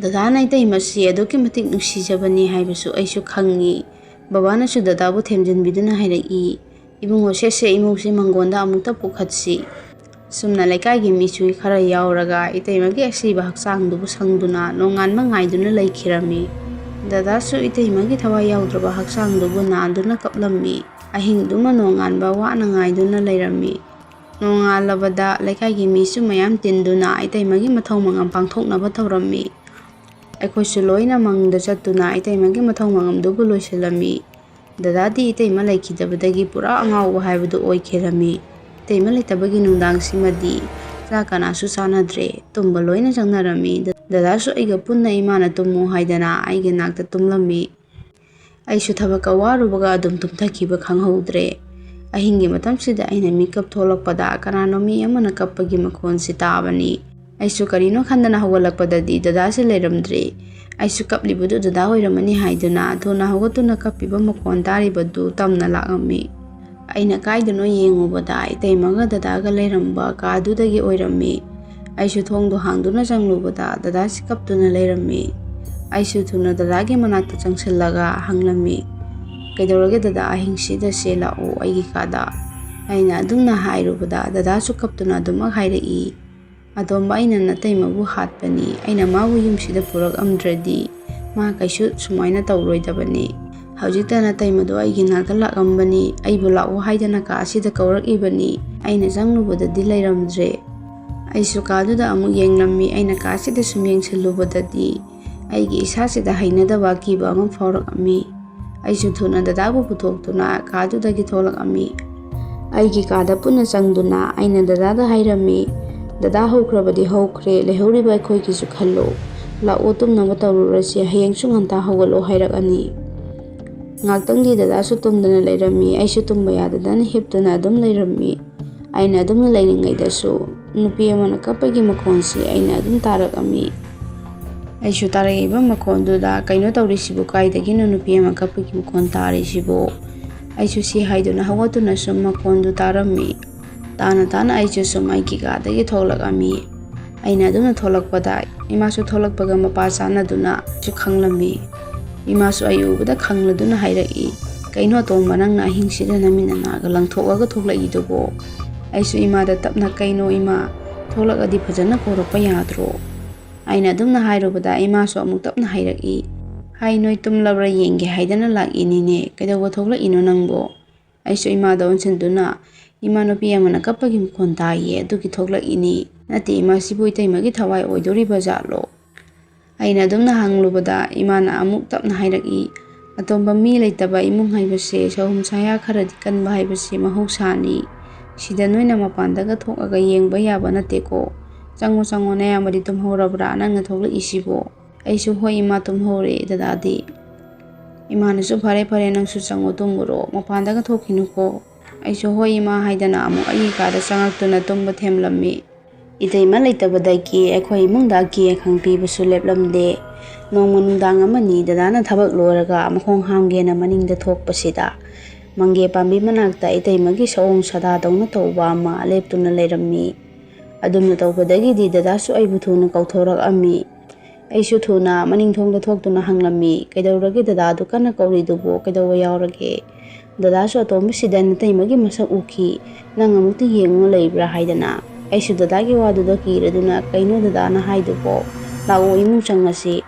ꯗꯗꯥꯅ ꯏꯇꯩꯃꯁꯤ ꯑꯗꯨꯛꯀꯤ ꯃꯇꯤꯛ ꯅꯨꯡꯁꯤꯖꯕꯅꯤ ꯍꯥꯏꯕꯁꯨ ꯑꯩꯁꯨ ꯈꯪꯉꯤ꯫ ꯕꯕꯥꯅꯁꯨ ꯗꯗꯥꯕꯨ ꯊꯦꯝꯖꯤꯟꯕꯤꯗꯨꯅ ꯍꯥꯏꯔꯛꯏ, "ꯏꯕꯨꯡꯉꯣ, ꯁꯦ ꯁꯦ, ꯏꯃꯧꯁꯦ ꯃꯪꯒꯣꯟꯗ ꯑꯃꯨꯛꯇ ꯄꯨꯈꯠꯁꯤ꯫" ꯁꯨꯝꯅ ꯂꯩꯀꯥꯏꯒꯤ ꯃꯤꯁꯨ ꯈꯔ ꯌꯥꯎꯔꯒ ꯏꯇꯩꯃꯒꯤ ꯑꯁꯤꯕ ꯍꯛꯆꯥꯡꯗꯨꯕꯨ ꯁꯪꯗꯨꯅ ꯅꯣꯡꯉꯥꯟꯕ ꯉꯥꯏꯗꯨꯅ ꯂꯩꯈꯤꯔꯝꯃꯤ꯫ ꯗꯗꯥꯁꯨ ꯏꯇꯩꯃꯒꯤ ꯊꯋꯥꯏ ꯌꯥꯎꯗ꯭ꯔꯕ ꯍꯛꯆꯥꯡꯗꯨꯕꯨ ꯅꯥꯟꯗꯨꯅ ꯀꯞꯂꯝꯃꯤ꯫ ꯑꯍꯤꯡꯗꯨꯃ ꯅꯣꯡꯉꯥꯟꯕ ꯋꯥꯅ ꯉꯥꯏꯗꯨꯅ ꯂꯩꯔꯝꯃꯤ꯫ ꯅꯣꯡꯉꯥꯜꯂꯕꯗ ꯂꯩꯀꯥꯏꯒꯤ ꯃꯤꯁꯨ ꯃꯌꯥꯝ ꯇꯤꯟꯗꯨꯅ ꯏꯇꯩꯃꯒꯤ ꯃꯊꯧ ꯃꯉꯝ ꯄꯥꯡꯊꯣꯛꯅꯕ ꯇꯧꯔꯝꯃꯤ꯫ ꯑꯩꯈꯣꯏꯁꯨ ꯂꯣꯏꯅ ꯃꯪꯗ ꯆꯠꯇꯨꯅ ꯏꯇꯩꯃꯒꯤ ꯃꯊꯧ ꯃꯉꯝꯗꯨꯕꯨ ꯂꯣꯏꯁꯤꯜꯂꯝꯃꯤ꯫ ꯗꯗꯥꯗꯤ ꯏꯇꯩꯃ ꯂꯩꯈꯤꯗꯕꯗꯒꯤ ꯄꯨꯔꯥ ꯑꯉꯥꯎꯕ ꯍꯥꯏꯕꯗꯨ ꯑꯣꯏꯈꯤꯔꯝꯃꯤ꯫ ꯏꯇꯩꯃ ꯂꯩꯇꯕꯒꯤ ꯅꯨꯡꯗꯥꯡꯁꯤꯃꯗꯤ ꯆꯥꯛ ꯀꯅꯥꯁꯨ ꯆꯥꯅꯗ꯭ꯔꯦ꯫ ꯇꯨꯝꯕ ꯂꯣꯏꯅ ꯆꯪꯅꯔꯝꯃꯤ꯫ ꯗꯗꯥꯁꯨ ꯑꯩꯒ ꯄꯨꯟꯅ ꯏꯃꯥꯅ ꯇꯨꯝꯃꯨ ꯍꯥꯏꯗꯅ ꯑꯩꯒꯤ ꯅꯥꯛꯇ ꯇꯨꯝꯂꯝꯃꯤ꯫ ꯑꯩꯁꯨ ꯊꯕꯛꯀ ꯋꯥꯔꯨꯕꯒ ꯑꯗꯨꯝ ꯇꯨꯝꯊꯈꯤꯕ ꯈꯪꯍꯧꯗ꯭ꯔꯦ꯫ ꯑꯍꯤꯡꯒꯤ ꯃꯇꯝꯁꯤꯗ ꯑꯩꯅ ꯃꯤꯀꯞ ꯊꯣꯛꯂꯛꯄꯗ ꯀꯅꯥꯅꯣ ꯃꯤ ꯑꯃꯅ ꯀꯞꯄꯒꯤ ꯃꯈꯣꯟꯁꯤ ꯇꯥꯕꯅꯤ꯫ ꯑꯩꯁꯨ ꯀꯔꯤꯅꯣ ꯈꯟꯗꯅ ꯍꯧꯒꯠꯂꯛꯄꯗꯗꯤ ꯗꯗꯥꯁꯦ ꯂꯩꯔꯝꯗ꯭ꯔꯦ꯫ ꯑꯩꯁꯨ ꯀꯞꯂꯤꯕꯗꯨ ꯗꯗꯥ ꯑꯣꯏꯔꯝꯃꯅꯤ ꯍꯥꯏꯗꯨꯅ ꯊꯨꯅ ꯍꯧꯒꯠꯇꯨꯅ ꯀꯞꯄꯤꯕ ꯃꯈꯣꯟ ꯇꯥꯔꯤꯕꯗꯨ ꯇꯝꯅ ꯂꯥꯛꯂꯝꯃꯤ꯫ ꯑꯩꯅ ꯀꯥꯏꯗꯅꯣ ꯌꯦꯡꯉꯨꯕꯗ ꯏꯇꯩꯃꯒ ꯗꯗꯥꯒ ꯂꯩꯔꯝꯕ ꯀꯥꯗꯨꯗꯒꯤ ꯑꯣꯏꯔꯝꯃꯤ꯫ ꯑꯩꯁꯨ ꯊꯣꯡꯗꯣ ꯍꯥꯡꯗꯨꯅ ꯆꯪꯂꯨꯕꯗ ꯗꯗꯥꯁꯤ ꯀꯞꯇꯨꯅ ꯂꯩꯔꯝꯃꯤ꯫ ꯑꯩꯁꯨ ꯊꯨꯅ ꯗꯗꯥꯒꯤ ꯃꯅꯥꯛꯇ ꯆꯪꯁꯤꯜꯂꯒ ꯍꯪꯂꯝꯃꯤ, "ꯀꯩꯗꯧꯔꯒꯦ ꯗꯗꯥ, ꯑꯍꯤꯡꯁꯤꯗ ꯁꯦ ꯂꯥꯛꯑꯣ ꯑꯩꯒꯤ ꯀꯥꯗ?" ꯑꯩꯅ ꯑꯗꯨꯝꯅ ꯍꯥꯏꯔꯨꯕꯗ ꯗꯗꯥꯁꯨ ꯀꯞꯇꯨꯅ ꯑꯗꯨꯃꯛ ꯍꯥꯏꯔꯛꯏ, "ꯑꯇꯣꯝꯕ, ꯑꯩꯅ ꯅꯇꯩꯃꯕꯨ ꯍꯥꯠꯄꯅꯤ꯫ ꯑꯩꯅ ꯃꯥꯕꯨ ꯌꯨꯝꯁꯤꯗ ꯄꯨꯔꯛꯑꯝꯗ꯭ꯔꯗꯤ ꯃꯥ ꯀꯩꯁꯨ ꯁꯨꯃꯥꯏꯅ ꯇꯧꯔꯣꯏꯗꯕꯅꯤ꯫ ꯍꯧꯖꯤꯛꯇ ꯅꯇꯩꯃꯗꯣ ꯑꯩꯒꯤ ꯅꯥꯛꯇ ꯂꯥꯛꯂꯝꯕꯅꯤ꯫ ꯑꯩꯕꯨ ꯂꯥꯛꯑꯣ ꯍꯥꯏꯗꯅ ꯀꯥ ꯑꯁꯤꯗ ꯀꯧꯔꯛꯏꯕꯅꯤ꯫ ꯑꯩꯅ ꯆꯪꯂꯨꯕꯗꯗꯤ ꯂꯩꯔꯝꯗ꯭ꯔꯦ꯫" ꯑꯩꯁꯨ ꯀꯥꯗꯨꯗ ꯑꯃꯨꯛ ꯌꯦꯡꯂꯝꯃꯤ꯫ ꯑꯩꯅ ꯀꯥꯁꯤꯗ ꯁꯨꯝ ꯌꯦꯡꯁꯤꯜꯂꯨꯕꯗꯗꯤ ꯑꯩꯒꯤ ꯏꯁꯥꯁꯤꯗ ꯍꯩꯅꯗꯕ ꯑꯀꯤꯕ ꯑꯃ ꯐꯥꯎꯔꯛꯂꯝꯃꯤ꯫ ꯑꯩꯁꯨ ꯊꯨꯅ ꯗꯗꯥꯕꯨ ꯄꯨꯊꯣꯛꯇꯨꯅ ꯀꯥꯗꯨꯗꯒꯤ ꯊꯣꯛꯂꯛꯂꯝꯃꯤ꯫ ꯑꯩꯒꯤ ꯀꯥꯗ ꯄꯨꯟꯅ ꯆꯪꯗꯨꯅ ꯑꯩꯅ ꯗꯗꯥꯗ ꯍꯥꯏꯔꯝꯃꯤ, "ꯗꯗꯥ, ꯍꯧꯈ꯭ꯔꯕꯗꯤ ꯍꯧꯈ꯭ꯔꯦ, ꯂꯩꯍꯧꯔꯤꯕ ꯑꯩꯈꯣꯏꯒꯤꯁꯨ ꯈꯜꯂꯨ꯫ ꯂꯥꯛꯑꯣ, ꯇꯨꯝꯅꯕ ꯇꯧꯔꯨꯔꯁꯤ, ꯍꯌꯦꯡꯁꯨ ꯉꯟꯇꯥ ꯍꯧꯒꯠꯂꯣ ꯍꯥꯏꯔꯛꯑꯅꯤ"꯫ ꯉꯥꯛꯇꯪꯗꯤ ꯗꯗꯥꯁꯨ ꯇꯨꯝꯗꯅ ꯂꯩꯔꯝꯃꯤ꯫ ꯑꯩꯁꯨ ꯇꯨꯝꯕ ꯌꯥꯗꯗꯅ ꯍꯤꯞꯇꯨꯅ ꯑꯗꯨꯝ ꯂꯩꯔꯝꯃꯤ꯫ ꯑꯩꯅ ꯑꯗꯨꯝꯅ ꯂꯩꯔꯤꯉꯩꯗꯁꯨ ꯅꯨꯄꯤ ꯑꯃꯅ ꯀꯞꯄꯒꯤ ꯃꯈꯣꯟꯁꯤ ꯑꯩꯅ ꯑꯗꯨꯝ ꯇꯥꯔꯛꯑꯝꯃꯤ꯫ ꯑꯩꯁꯨ ꯇꯥꯔꯛꯏꯕ ꯃꯈꯣꯟꯗꯨꯗ, "ꯀꯩꯅꯣ ꯇꯧꯔꯤꯁꯤꯕꯨ? ꯀꯥꯏꯗꯒꯤꯅꯣ ꯅꯨꯄꯤ ꯑꯃ ꯀꯞꯄꯒꯤ ꯃꯈꯣꯟ ꯇꯥꯔꯤꯁꯤꯕꯨ?" ꯑꯩꯁꯨ ꯁꯤ ꯍꯥꯏꯗꯨꯅ ꯍꯧꯒꯠꯇꯨꯅ ꯁꯨꯝ ꯃꯈꯣꯟꯗꯨ ꯇꯥꯔꯝꯃꯤ꯫ ꯇꯥꯅ ꯇꯥꯅ ꯑꯩꯁꯨ ꯁꯨꯝ ꯑꯩꯒꯤ ꯀꯥꯗꯒꯤ ꯊꯣꯛꯂꯛꯑꯝꯃꯤ꯫ ꯑꯩꯅ ꯑꯗꯨꯝꯅ ꯊꯣꯛꯂꯛꯄꯗ ꯏꯃꯥꯁꯨ ꯊꯣꯛꯂꯛꯄꯒ ꯃꯄꯥ ꯆꯥꯟꯅꯗꯨꯅ ꯁꯨ ꯈꯪꯂꯝꯃꯤ꯫ ꯏꯃꯥꯁꯨ ꯑꯩ ꯎꯕꯗ ꯈꯪꯂꯗꯨꯅ ꯍꯥꯏꯔꯛꯏ, "ꯀꯩꯅꯣ ꯑꯇꯣꯝꯕ, ꯅꯪꯅ ꯑꯍꯤꯡꯁꯤꯗ ꯅꯃꯤꯠ ꯅꯅꯥꯒ ꯂꯪꯊꯣꯛꯂꯒ ꯊꯣꯛꯂꯛꯏꯗꯨꯕꯣ?" ꯑꯩꯁꯨ ꯏꯃꯥꯗ ꯇꯞꯅ, "ꯀꯩꯅꯣ ꯏꯃꯥ, ꯊꯣꯛꯂꯛꯑꯗꯤ ꯐꯖꯅ ꯀꯧꯔꯛꯄ ꯌꯥꯗ꯭ꯔꯣ?" ꯑꯩꯅ ꯑꯗꯨꯝꯅ ꯍꯥꯏꯔꯨꯕꯗ ꯏꯃꯥꯁꯨ ꯑꯃꯨꯛ ꯇꯞꯅ ꯍꯥꯏꯔꯛꯏ, "ꯍꯥꯏ, ꯅꯣꯏ ꯇꯨꯝꯂꯕ꯭ꯔꯥ ꯌꯦꯡꯒꯦ ꯍꯥꯏꯗꯅ ꯂꯥꯛꯏꯅꯤꯅꯦ, ꯀꯩꯗꯧꯕ ꯊꯣꯛꯂꯛꯏꯅꯣ ꯅꯪꯕꯣ?" ꯑꯩꯁꯨ ꯏꯃꯥꯗ ꯑꯣꯟꯁꯤꯟꯗꯨꯅ, "ꯏꯃꯥ, ꯅꯨꯄꯤ ꯑꯃꯅ ꯀꯞꯄꯒꯤ ꯃꯈꯣꯟ ꯇꯥꯏꯌꯦ, ꯑꯗꯨꯒꯤ ꯊꯣꯛꯂꯛꯏꯅꯤ꯫ ꯅꯠꯇꯦ ꯏꯃꯥ, ꯁꯤꯕꯨ ꯏꯇꯩꯃꯒꯤ ꯊꯋꯥꯏ ꯑꯣꯏꯗꯣꯔꯤꯕ ꯖꯥꯠꯂꯣ?" ꯑꯩꯅ ꯑꯗꯨꯝꯅ ꯍꯪꯂꯨꯕꯗ ꯏꯃꯥꯅ ꯑꯃꯨꯛ ꯇꯞꯅ ꯍꯥꯏꯔꯛꯏ, "ꯑꯇꯣꯝꯕ, ꯃꯤ ꯂꯩꯇꯕ ꯏꯃꯨꯡ ꯍꯥꯏꯕꯁꯦ ꯁꯍꯨꯝ ꯁꯥꯌꯥ ꯈꯔꯗꯤ ꯀꯟꯕ ꯍꯥꯏꯕꯁꯦ ꯃꯍꯧꯁꯥꯅꯤ꯫ ꯁꯤꯗ ꯅꯣꯏꯅ ꯃꯄꯥꯟꯗꯒ ꯊꯣꯛꯑꯒ ꯌꯦꯡꯕ ꯌꯥꯕ ꯅꯠꯇꯦꯀꯣ꯫ ꯆꯪꯉꯣ, ꯆꯪꯉꯣ, ꯅꯌꯥꯝꯕꯗꯤ ꯇꯨꯝꯍꯧꯔꯕ꯭ꯔꯥ ꯅꯪꯅ ꯊꯣꯛꯂꯛꯏꯁꯤꯕꯣ?" ꯑꯩꯁꯨ, "ꯍꯣꯏ ꯏꯃꯥ, ꯇꯨꯝꯍꯧꯔꯦ ꯗꯗꯥꯗꯤ"꯫ ꯏꯃꯥꯅꯁꯨ, "ꯐꯔꯦ, ꯐꯔꯦ, ꯅꯪꯁꯨ ꯆꯪꯉꯣ, ꯇꯨꯝꯃꯨꯔꯣ, ꯃꯄꯥꯟꯗꯒ ꯊꯣꯛꯈꯤꯅꯨꯀꯣ"꯫ ꯑꯩꯁꯨ, "ꯍꯣꯏ ꯏꯃꯥ" ꯍꯥꯏꯗꯅ ꯑꯃꯨꯛ ꯑꯩꯒꯤ ꯀꯥꯗ ꯆꯪꯉꯛꯇꯨꯅ ꯇꯨꯝꯕ ꯊꯦꯝꯂꯝꯃꯤ꯫ ꯏꯇꯩꯃ ꯂꯩꯇꯕꯗꯒꯤ ꯑꯩꯈꯣꯏ ꯏꯃꯨꯡꯗ ꯑꯀꯤ ꯑꯈꯪ ꯄꯤꯕꯁꯨ ꯂꯦꯞꯂꯝꯗꯦ꯫ ꯅꯣꯡꯃ ꯅꯨꯡꯗꯥꯡ ꯑꯃꯅꯤ ꯗꯗꯥꯅ ꯊꯕꯛ ꯂꯣꯏꯔꯒ ꯃꯈꯣꯡ ꯍꯥꯝꯒꯦꯅ ꯃꯅꯤꯡꯗ ꯊꯣꯛꯄꯁꯤꯗ, ꯃꯪꯒꯦ ꯄꯥꯝꯕꯤ ꯃꯅꯥꯛꯇ ꯏꯇꯩꯃꯒꯤ ꯁꯑꯣꯡ ꯁꯥꯗꯥꯗꯧꯅ ꯇꯧꯕ ꯑꯃ ꯂꯦꯞꯇꯨꯅ ꯂꯩꯔꯝꯃꯤ꯫ ꯑꯗꯨꯝꯅ ꯇꯧꯕꯗꯒꯤꯗꯤ ꯗꯗꯥꯁꯨ ꯑꯩꯕꯨ ꯊꯨꯅ ꯀꯧꯊꯣꯔꯛꯑꯝꯃꯤ꯫ ꯑꯩꯁꯨ ꯊꯨꯅ ꯃꯅꯤꯡ ꯊꯣꯡꯗ ꯊꯣꯛꯇꯨꯅ ꯍꯪꯂꯝꯃꯤ, "ꯀꯩꯗꯧꯔꯒꯦ ꯗꯗꯥꯗꯨ ꯀꯟꯅ ꯀꯧꯔꯤꯗꯨꯕꯨ? ꯀꯩꯗꯧꯕ ꯌꯥꯎꯔꯒꯦ?" ꯗꯗꯥꯁꯨ ꯑꯇꯣꯝꯕꯁꯤꯗ ꯅꯇꯩꯃꯒꯤ ꯃꯁꯛ ꯎꯈꯤ, ꯅꯪ ꯑꯃꯨꯛꯇ ꯌꯦꯡꯉꯨ ꯂꯩꯕ꯭ꯔꯥ ꯍꯥꯏꯗꯅ꯫ ꯑꯩꯁꯨ ꯗꯗꯥꯒꯤ ꯋꯥꯗꯨꯗ ꯀꯤꯔꯗꯨꯅ, "ꯀꯩꯅꯣ ꯗꯗꯥꯅ ꯍꯥꯏꯗꯨꯕꯣ? ꯂꯥꯛꯑꯣ, ꯏꯃꯨꯡ ꯆꯪꯉꯁꯤ"꯫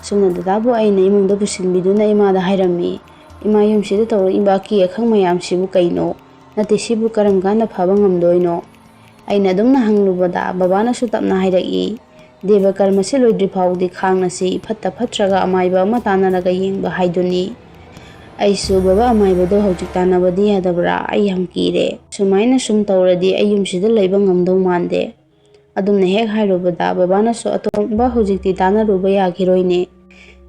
ꯁꯨꯝꯅ ꯗꯗꯥꯕꯨ ꯑꯩꯅ ꯏꯃꯨꯡꯗ ꯄꯨꯁꯤꯟꯕꯤꯗꯨꯅ ꯏꯃꯥꯗ ꯍꯥꯏꯔꯝꯃꯤ, "ꯏꯃꯥ, ꯌꯨꯝꯁꯤꯗ ꯇꯧꯔꯛꯏꯕ ꯑꯀꯤ ꯑꯈꯪ ꯃꯌꯥꯝꯁꯤꯕꯨ ꯀꯩꯅꯣ? ꯅꯠꯇꯦ, ꯁꯤꯕꯨ ꯀꯔꯝ ꯀꯥꯟꯗ ꯐꯕ ꯉꯝꯗꯣꯏꯅꯣ?" ꯑꯩꯅ ꯑꯗꯨꯝꯅ ꯍꯪꯂꯨꯕꯗ ꯕꯕꯥꯅꯁꯨ ꯇꯞꯅ ꯍꯥꯏꯔꯛꯏ, "ꯗꯦꯕ ꯀꯔꯃꯁꯤ ꯂꯣꯏꯗ꯭ꯔꯤ ꯐꯥꯎꯗꯤ ꯈꯥꯡꯅꯁꯤ, ꯐꯠꯇ ꯐꯠꯇ꯭ꯔꯒ ꯑꯃꯥꯏꯕ ꯑꯃ ꯇꯥꯟꯅꯔꯒ ꯌꯦꯡꯕ ꯍꯥꯏꯗꯨꯅꯤ"꯫ ꯑꯩꯁꯨ, "ꯕꯕꯥ ꯑꯃꯥꯏꯕꯗꯣ ꯍꯧꯖꯤꯛ ꯇꯥꯟꯅꯕꯗꯤ ꯌꯥꯗꯕ꯭ꯔꯥ? ꯑꯩ ꯌꯥꯝ ꯀꯤꯔꯦ꯫ ꯁꯨꯃꯥꯏꯅ ꯁꯨꯝ ꯇꯧꯔꯗꯤ ꯑꯩ ꯌꯨꯝꯁꯤꯗ ꯂꯩꯕ ꯉꯝꯗꯧ ꯃꯥꯟꯗꯦ"꯫ ꯑꯗꯨꯝꯅ ꯍꯦꯛ ꯍꯥꯏꯔꯨꯕꯗ ꯕꯕꯥꯅꯁꯨ, "ꯑꯇꯣꯝꯕ, ꯍꯧꯖꯤꯛꯇꯤ ꯇꯥꯟꯅꯔꯨꯕ ꯌꯥꯈꯤꯔꯣꯏꯅꯦ꯫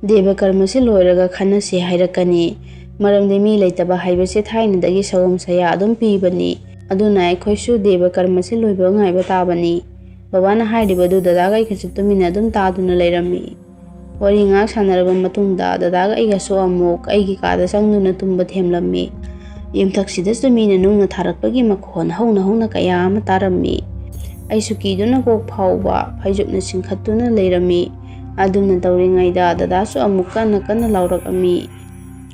ꯗꯦꯕ ꯀꯔꯃꯁꯤ ꯂꯣꯏꯔꯒ ꯈꯟꯅꯁꯤ ꯍꯥꯏꯔꯛꯀꯅꯤ꯫ ꯃꯔꯝꯗꯤ ꯃꯤ ꯂꯩꯇꯕ ꯍꯥꯏꯕꯁꯦ ꯊꯥꯏꯅꯗꯒꯤ ꯁꯑꯣꯝ ꯁꯌꯥ ꯑꯗꯨꯝ ꯄꯤꯕꯅꯤ꯫ ꯑꯗꯨꯅ ꯑꯩꯈꯣꯏꯁꯨ ꯗꯦꯕ ꯀꯔꯃꯁꯤ ꯂꯣꯏꯕ ꯉꯥꯏꯕ ꯇꯥꯕꯅꯤ"꯫ ꯕꯕꯥꯅ ꯍꯥꯏꯔꯤꯕꯗꯨ ꯗꯗꯥꯒ ꯑꯩꯒꯁꯨ ꯇꯨꯃꯤꯟꯅ ꯑꯗꯨꯝ ꯇꯥꯗꯨꯅ ꯂꯩꯔꯝꯃꯤ꯫ ꯋꯥꯔꯤ ꯉꯥꯏꯍꯥꯛ ꯁꯥꯟꯅꯔꯕ ꯃꯇꯨꯡꯗ ꯗꯗꯥꯒ ꯑꯩꯒꯁꯨ ꯑꯃꯨꯛ ꯑꯩꯒꯤ ꯀꯥꯗ ꯆꯪꯗꯨꯅ ꯇꯨꯝꯕ ꯊꯦꯝꯂꯝꯃꯤ꯫ ꯌꯨꯝꯊꯛꯁꯤꯗꯁꯨ ꯃꯤꯅ ꯅꯨꯡꯅ ꯊꯥꯔꯛꯄꯒꯤ ꯃꯈꯣꯟ ꯍꯧꯅ ꯍꯧꯅ ꯀꯌꯥ ꯑꯃ ꯇꯥꯔꯝꯃꯤ꯫ ꯑꯩꯁꯨ ꯀꯤꯗꯨꯅ ꯀꯣꯛ ꯐꯥꯎꯕ ꯐꯩꯖꯨꯞꯅ ꯆꯤꯡꯈꯠꯇꯨꯅ ꯂꯩꯔꯝꯃꯤ꯫ ꯑꯗꯨꯝꯅ ꯇꯧꯔꯤꯉꯩꯗ ꯗꯗꯥꯁꯨ ꯑꯃꯨꯛ ꯀꯟꯅ ꯀꯟꯅ ꯂꯥꯎꯔꯛꯑꯝꯃꯤ꯫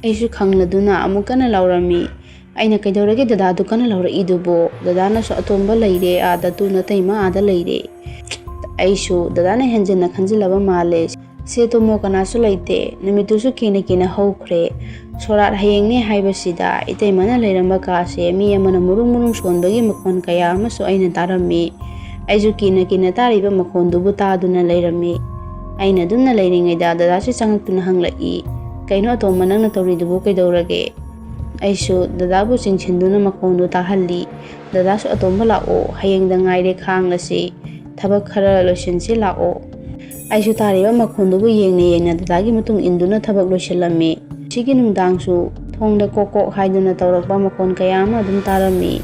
ꯑꯩꯁꯨ ꯈꯪꯂꯗꯨꯅ ꯑꯃꯨꯛ ꯀꯟꯅ ꯂꯥꯎꯔꯝꯃꯤ꯫ ꯑꯩꯅ, "ꯀꯩꯗꯧꯔꯒꯦ ꯗꯗꯥꯗꯨ ꯀꯟꯅ ꯂꯥꯎꯔꯛꯏꯗꯨꯕꯣ?" ꯗꯗꯥꯅꯁꯨ, "ꯑꯇꯣꯝꯕ ꯂꯩꯔꯦ ꯑꯥꯗ, ꯇꯨ ꯅꯇꯩꯃ ꯑꯥꯗ ꯂꯩꯔꯦ"꯫ ꯑꯩꯁꯨ, "ꯗꯗꯥꯅ ꯍꯦꯟꯖꯤꯟꯅ ꯈꯟꯖꯤꯜꯂꯕ ꯃꯥꯜꯂꯦ꯫ ꯁꯦ ꯇꯨꯝꯃꯣ, ꯀꯅꯥꯁꯨ ꯂꯩꯇꯦ"꯫ ꯅꯨꯃꯤꯠꯇꯨꯁꯨ ꯀꯤꯅ ꯀꯤꯅ ꯍꯧꯈ꯭ꯔꯦ꯫ ꯁꯣꯔꯥꯠ ꯍꯌꯦꯡꯅꯦ ꯍꯥꯏꯕꯁꯤꯗ ꯏꯇꯩꯃꯅ ꯂꯩꯔꯝꯕ ꯀꯥꯁꯦ ꯃꯤ ꯑꯃꯅ ꯃꯨꯔꯨꯡ ꯃꯨꯔꯨꯡ ꯁꯣꯟꯕꯒꯤ ꯃꯈꯣꯟ ꯀꯌꯥ ꯑꯃꯁꯨ ꯑꯩꯅ ꯇꯥꯔꯝꯃꯤ꯫ ꯑꯩꯁꯨ ꯀꯤꯅ ꯀꯤꯅ ꯇꯥꯔꯤꯕ ꯃꯈꯣꯟꯗꯨꯕꯨ ꯇꯥꯗꯨꯅ ꯂꯩꯔꯝꯃꯤ꯫ ꯑꯩꯅ ꯑꯗꯨꯝꯅ ꯂꯩꯔꯤꯉꯩꯗ ꯗꯗꯥꯁꯨ ꯆꯪꯉꯛꯇꯨꯅ ꯍꯪꯂꯛꯏ, "ꯀꯩꯅꯣ ꯑꯇꯣꯝꯕ, ꯅꯪꯅ ꯇꯧꯔꯤꯗꯨꯕꯨ ꯀꯩꯗꯧꯔꯒꯦ?" ꯑꯩꯁꯨ ꯗꯗꯥꯕꯨ ꯆꯤꯡꯁꯤꯟꯗꯨꯅ ꯃꯈꯣꯟꯗꯨ ꯇꯥꯍꯜꯂꯤ꯫ "ꯗꯗꯥꯁꯨ, ꯑꯇꯣꯝꯕ ꯂꯥꯛꯑꯣ, ꯍꯌꯦꯡꯗ ꯉꯥꯏꯔꯦ, ꯈꯥꯡꯂꯁꯤ꯫ ꯊꯕꯛ ꯈꯔ ꯂꯣꯏꯁꯤꯟꯁꯤ, ꯂꯥꯛꯑꯣ"꯫ ꯑꯩꯁꯨ ꯇꯥꯔꯤꯕ ꯃꯈꯣꯟꯗꯨꯕꯨ ꯌꯦꯡꯅ ꯌꯦꯡꯅ ꯗꯗꯥꯒꯤ ꯃꯇꯨꯡ ꯏꯟꯗꯨꯅ ꯊꯕꯛ ꯂꯣꯏꯁꯤꯜꯂꯝꯃꯤ꯫ ꯁꯤꯒꯤ ꯅꯨꯡꯗꯥꯡꯁꯨ ꯊꯣꯡꯗ ꯀꯣꯛ ꯀꯣꯛ ꯍꯥꯏꯗꯨꯅ ꯇꯧꯔꯛꯄ ꯃꯈꯣꯟ ꯀꯌꯥ ꯑꯃ ꯑꯗꯨꯝ ꯇꯥꯔꯝꯃꯤ꯫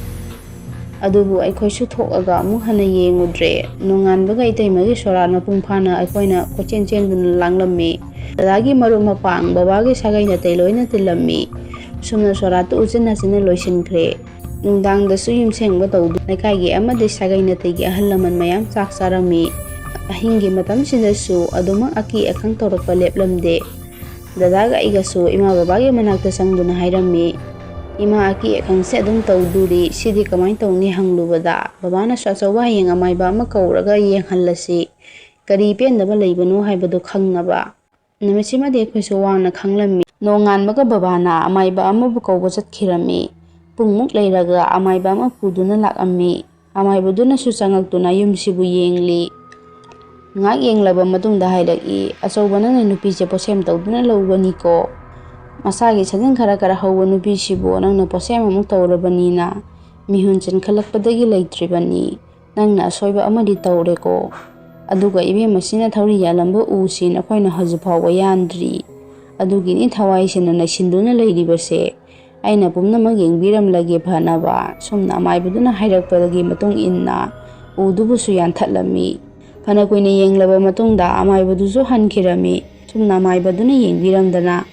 ꯑꯗꯨꯕꯨ ꯑꯩꯈꯣꯏꯁꯨ ꯊꯣꯛꯑꯒ ꯑꯃꯨꯛ ꯍꯟꯅ ꯌꯦꯡꯉꯨꯗ꯭ꯔꯦ꯫ ꯅꯣꯡꯉꯥꯟꯕꯒ ꯏꯇꯩꯃꯒꯤ ꯁꯣꯔꯥꯠ ꯃꯄꯨꯡ ꯐꯥꯅ ꯑꯩꯈꯣꯏꯅ ꯀꯣꯏꯆꯦꯟ ꯆꯦꯟꯗꯨꯅ ꯂꯥꯡꯂꯝꯃꯤ꯫ ꯗꯗꯥꯒꯤ ꯃꯔꯨꯞ ꯃꯄꯥꯡ, ꯕꯕꯥꯒꯤ ꯁꯥꯒꯩ ꯅꯥꯇꯩ ꯂꯣꯏꯅ ꯇꯤꯜꯂꯝꯃꯤ꯫ ꯁꯨꯝꯅ ꯁꯣꯔꯥꯠꯇꯨ ꯎꯆꯤꯟ ꯅꯥꯆꯤꯟꯅ ꯂꯣꯏꯁꯤꯟꯈ꯭ꯔꯦ꯫ ꯅꯨꯡꯗꯥꯡꯗꯁꯨ ꯌꯨꯝ ꯁꯦꯡꯕ ꯇꯧꯗꯨꯅ ꯂꯩꯀꯥꯏꯒꯤ ꯑꯃꯗꯤ ꯁꯥꯒꯩ ꯅꯥꯇꯩꯒꯤ ꯑꯍꯜ ꯂꯃꯟ ꯃꯌꯥꯝ ꯆꯥꯛ ꯆꯥꯔꯝꯃꯤ꯫ ꯑꯍꯤꯡꯒꯤ ꯃꯇꯝꯁꯤꯗꯁꯨ ꯑꯗꯨꯃꯛ ꯑꯀꯤ ꯑꯈꯪ ꯇꯧꯔꯛꯄ ꯂꯦꯞꯂꯝꯗꯦ꯫ ꯗꯗꯥꯒ ꯑꯩꯒꯁꯨ ꯏꯃꯥ ꯕꯕꯥꯒꯤ ꯃꯅꯥꯛꯇ ꯆꯪꯗꯨꯅ ꯍꯥꯏꯔꯝꯃꯤ, "ꯏꯃꯥ, ꯑꯀꯤ ꯑꯈꯪꯁꯦ ꯑꯗꯨꯝ ꯇꯧꯗꯣꯔꯤ, ꯁꯤꯗꯤ ꯀꯃꯥꯏꯅ ꯇꯧꯅꯤ?" ꯍꯪꯂꯨꯕꯗ ꯕꯕꯥꯅꯁꯨ, "ꯑꯆꯧꯕ ꯍꯌꯦꯡ ꯑꯃꯥꯏꯕ ꯑꯃ ꯀꯧꯔꯒ ꯌꯦꯡꯍꯜꯂꯁꯤ, ꯀꯔꯤ ꯄꯦꯟꯗꯕ ꯂꯩꯕꯅꯣ ꯍꯥꯏꯕꯗꯨ ꯈꯪꯅꯕ"꯫ ꯅꯨꯃꯤꯠꯁꯤꯃꯗꯤ ꯑꯩꯈꯣꯏꯁꯨ ꯋꯥꯅ ꯈꯥꯡꯂꯝꯃꯤ꯫ ꯅꯣꯡꯉꯥꯟꯕꯒ ꯕꯕꯥꯅ ꯑꯃꯥꯏꯕ ꯑꯃꯕꯨ ꯀꯧꯕ ꯆꯠꯈꯤꯔꯝꯃꯤ꯫ ꯄꯨꯡꯃꯨꯛ ꯂꯩꯔꯒ ꯑꯃꯥꯏꯕ ꯑꯃ ꯄꯨꯗꯨꯅ ꯂꯥꯛꯂꯝꯃꯤ꯫ ꯑꯃꯥꯏꯕꯗꯨꯅꯁꯨ ꯆꯪꯉꯛꯇꯨꯅ ꯌꯨꯝꯁꯤꯕꯨ ꯌꯦꯡꯂꯤ꯫ ꯉꯥꯏꯍꯥꯛ ꯌꯦꯡꯂꯕ ꯃꯇꯨꯡꯗ ꯍꯥꯏꯔꯛꯏ, "ꯑꯆꯧꯕ, ꯅꯪꯅ ꯅꯨꯄꯤꯁꯦ ꯄꯣꯠꯁꯦꯝ ꯇꯧꯗꯨꯅ ꯂꯧꯕꯅꯤꯀꯣ"꯫ ꯃꯁꯥꯒꯤ ꯁꯥꯖꯟ ꯈꯔ ꯈꯔ ꯍꯧꯕ ꯅꯨꯄꯤꯁꯤꯕꯨ ꯅꯪꯅ ꯄꯣꯠꯁꯦꯝ ꯑꯃꯨꯛ ꯇꯧꯔꯕꯅꯤꯅ ꯃꯤꯍꯨꯟ ꯆꯦꯟꯈꯠꯂꯛꯄꯗꯒꯤ ꯂꯩꯇ꯭ꯔꯤꯕꯅꯤ꯫ ꯅꯪꯅ ꯑꯁꯣꯏꯕ ꯑꯃꯗꯤ ꯇꯧꯔꯦꯀꯣ꯫ ꯑꯗꯨꯒ ꯏꯕꯦꯝꯃꯁꯤꯅ ꯊꯧꯔꯤ ꯌꯥꯜꯂꯝꯕ ꯎꯁꯤ ꯅꯈꯣꯏꯅ ꯍꯧꯖꯤꯛ ꯐꯥꯎꯕ ꯌꯥꯟꯗ꯭ꯔꯤ꯫ ꯑꯗꯨꯒꯤꯅꯤ ꯊꯋꯥꯏꯁꯤꯅ ꯅꯩꯁꯤꯟꯗꯨꯅ ꯂꯩꯔꯤꯕꯁꯦ꯫ ꯑꯩꯅ ꯄꯨꯝꯅꯃꯛ ꯌꯦꯡꯕꯤꯔꯝꯂꯒꯦ ꯐꯅꯕ꯫ ꯁꯨꯝꯅ ꯑꯃꯥꯏꯕꯗꯨꯅ ꯍꯥꯏꯔꯛꯄꯗꯒꯤ ꯃꯇꯨꯡ ꯏꯟꯅ ꯎꯗꯨꯕꯨꯁꯨ ꯌꯥꯟꯊꯠꯂꯝꯃꯤ꯫ ꯐꯅ ꯀꯨꯏꯅ ꯌꯦꯡꯂꯕ ꯃꯇꯨꯡꯗ ꯑꯃꯥꯏꯕꯗꯨꯁꯨ ꯍꯟꯈꯤꯔꯝꯃꯤ꯫ ꯁꯨꯝꯅ ꯑꯃꯥꯏꯕꯗꯨꯅ ꯌꯦꯡꯕꯤꯔꯝꯗꯅ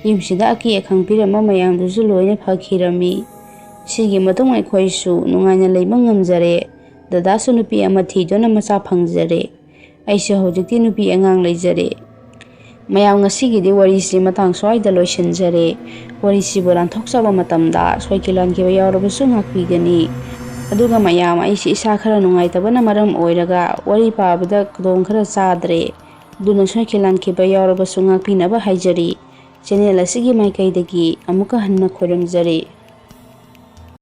ꯌꯨꯝꯁꯤꯗ ꯑꯀꯤ ꯑꯈꯪ ꯄꯤꯔꯝꯕ ꯃꯌꯥꯝꯗꯨꯁꯨ ꯂꯣꯏꯅ ꯐꯈꯤꯔꯝꯃꯤ꯫ ꯁꯤꯒꯤ ꯃꯇꯨꯡ ꯑꯩꯈꯣꯏꯁꯨ ꯅꯨꯡꯉꯥꯏꯅ ꯂꯩꯕ ꯉꯝꯖꯔꯦ꯫ ꯗꯗꯥꯁꯨ ꯅꯨꯄꯤ ꯑꯃ ꯊꯤꯗꯨꯅ ꯃꯆꯥ ꯐꯪꯖꯔꯦ꯫ ꯑꯩꯁꯨ ꯍꯧꯖꯤꯛꯇꯤ ꯅꯨꯄꯤ ꯑꯉꯥꯡ ꯂꯩꯖꯔꯦ꯫ ꯃꯌꯥꯝ, ꯉꯁꯤꯒꯤꯗꯤ ꯋꯥꯔꯤꯁꯤ ꯃꯇꯥꯡ ꯁ꯭ꯋꯥꯏꯗ ꯂꯣꯏꯁꯤꯟꯖꯔꯦ꯫ ꯋꯥꯔꯤꯁꯤꯕꯨ ꯂꯥꯟꯊꯣꯛꯆꯕ ꯃꯇꯝꯗ ꯁꯣꯏꯈꯤ ꯂꯥꯟꯈꯤꯕ ꯌꯥꯎꯔꯕꯁꯨ ꯉꯥꯛꯄꯤꯒꯅꯤ꯫ ꯑꯗꯨꯒ ꯃꯌꯥꯝ, ꯑꯩꯁꯤ ꯏꯁꯥ ꯈꯔ ꯅꯨꯡꯉꯥꯏꯇꯕꯅ ꯃꯔꯝ ꯑꯣꯏꯔꯒ ꯋꯥꯔꯤ ꯄꯥꯕꯗ ꯈꯨꯗꯣꯡ ꯈꯔ ꯆꯥꯗ꯭ꯔꯦ꯫ ꯑꯗꯨꯅ ꯁꯣꯏꯈꯤ ꯂꯥꯟꯈꯤꯕ ꯌꯥꯎꯔꯕꯁꯨ ꯉꯥꯛꯄꯤꯅꯕ ꯍꯥꯏꯖꯔꯤ꯫ ꯆꯦꯅꯦꯜ ꯑꯁꯤꯒꯤ ꯃꯥꯏꯀꯩꯗꯒꯤ ꯑꯃꯨꯛꯀ ꯍꯟꯅ ꯈꯣꯏꯔꯝꯖꯔꯤ꯫